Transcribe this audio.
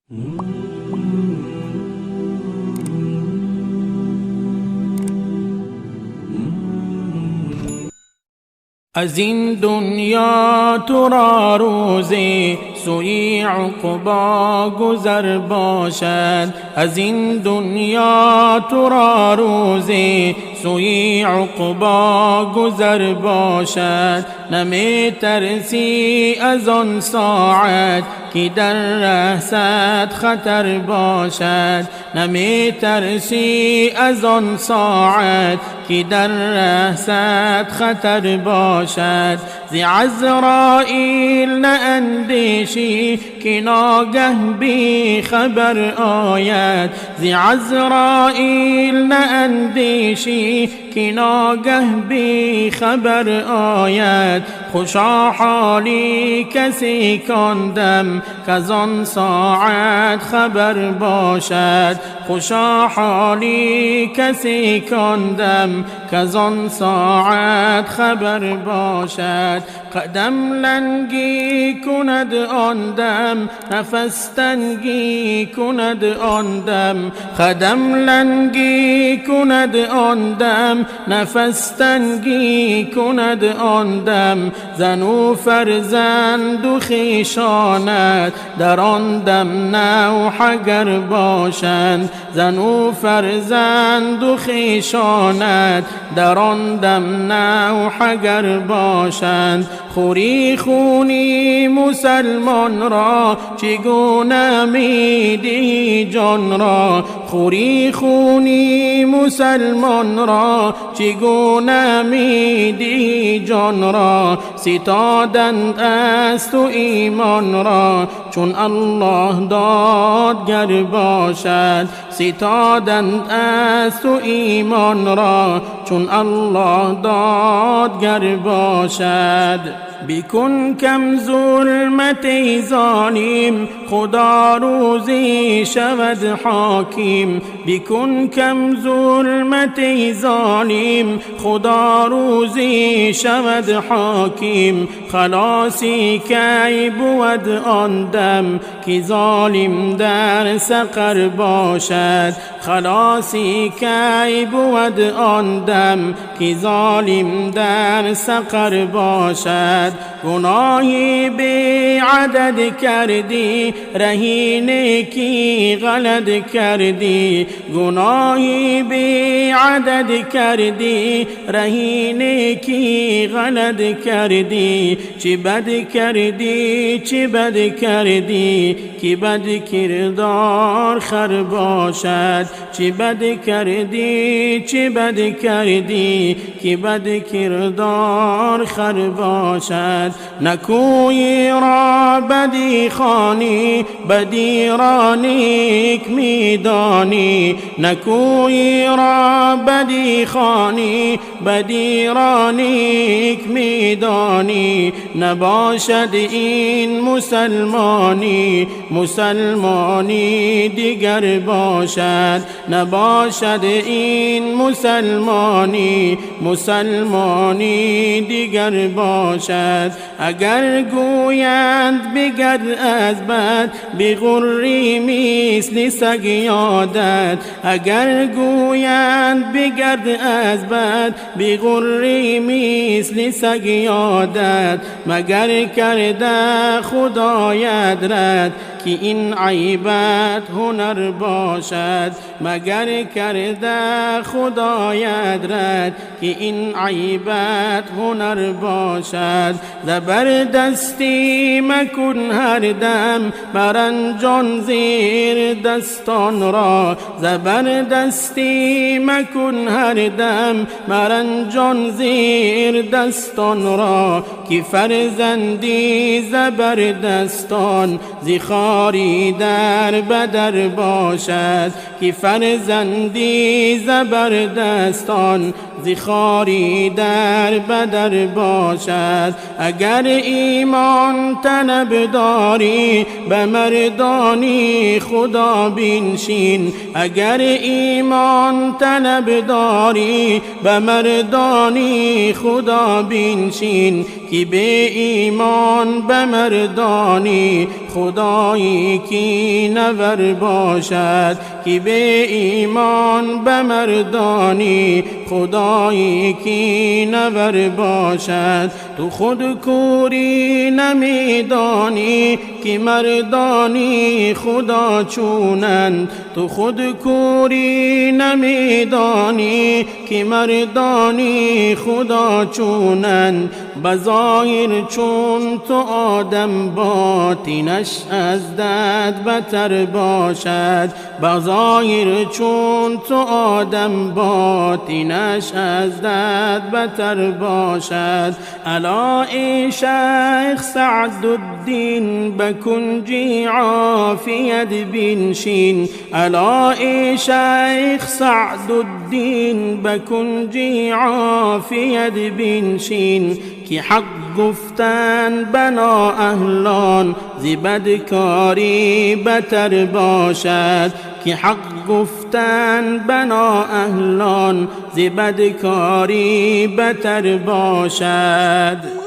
از این دنیا تو را روزی سوی عقبا گذر باشد، از این دنیا تو را روزی سوی عقبا گذر باشد. نمی ترسی از آن ساعت که در ره خطر باشد، نمی ترسی از آن ساعت که در ره خطر باشد. ز عزرائیل نه اندیشی که ناگه بی خبر آید، ز عزرائیل نه اندیشی که ناگه بی خبر آید. خوشا حالی کسی کاندم کزان ساعت خبر باشد، خوشا حالی کسی کاندم کزان ساعت خبر باشد. قدم لنگی کند آن دم، نفس تنگی کند آن دم، قدم لنگی کند آن دم، نفس تنگی کند آن دم. زن و فرزند و خویشانت در آن دم نوحه گر باشند، زن و فرزند و خویشانت در آن دم نوحه گر باشند. خوری خونی مسلمان را چگونه میدهی جان را، خوری خونی مسلمان را چگونه میدهی جان را. ستادند از تو ایمان را چون الله دادگر باشد، ستادند از تو ایمان را چون الله دادگر باشد. بکن کم ظلمت ظالم خدا روزی شود حاکم، بکن کم ظلمت ظالم خدا روزی شود حاکم. خلاصی کی بود آن دم که ظالم در سقر باشد، خلاصی کی بود آن دم که ظالم در سقر باشد. گناهی بی عدد کردی رهی نیکی غلط کردی، گناهی بی عدد کردی رهی نیکی غلط کردی. چی بد کردی چی بد کردی که بد کردار خر باشد، چی بد کردی چی بد کردی که بد کردار خر باشد. نکویی را بدی خوانی بدی را نیک میدانی، نکویی را بدی خوانی بدی را نیک میدانی. نباشد این مسلمانی مسلمانی دیگر باشد، نباشد این مسلمانی مسلمانی دیگر باشد. اگر گویند بگرد از بد بغری مثل سگ یادت، اگر گویند بگرد از بد بغری مثل سگ یادت. مگر کرده خدایت رد که این عیبت هنر باشد، مگر کرده خدایت رد که این عیبت هنر باشد. زبردستی مکن هر دم مرنجان زیر دستان را، زبردستی مکن هر دم مرنجان زیر دستان را. که فرزندی زبردستان زی خاری در بدر باشد، که فرزندی زبردستان زی خاری در بدر باشد. اگر ایمان طلب داری به مردانی خدا بنشین، اگر ایمان طلب داری به مردانی خدا بنشین. ки бе имон ба мардони худои ки навар бошад, ки бе имон ба мардони худои ки навар бошад. Ту худ кӯрӣ намедонӣ ки мардони худо чунанд, ту худ кӯрӣ намедонӣ ки мардони худо чунанд. Ба зоҳир чун ту одам ботинаш аз дад батар бошад, ба зоҳир чун ту одам ботинаш аз дад батар бошад. Ало эй шайх Саъдуддин ба кунҷи офият биншин, ало эй шайх Саъдуддин ба кунҷи офият биншин, ки ҳақ гуфтан бано аҳлон зи бадкорӣ батар бошад, ки ҳақ гуфтан бано аҳлон зи бадкорӣ батар бошад.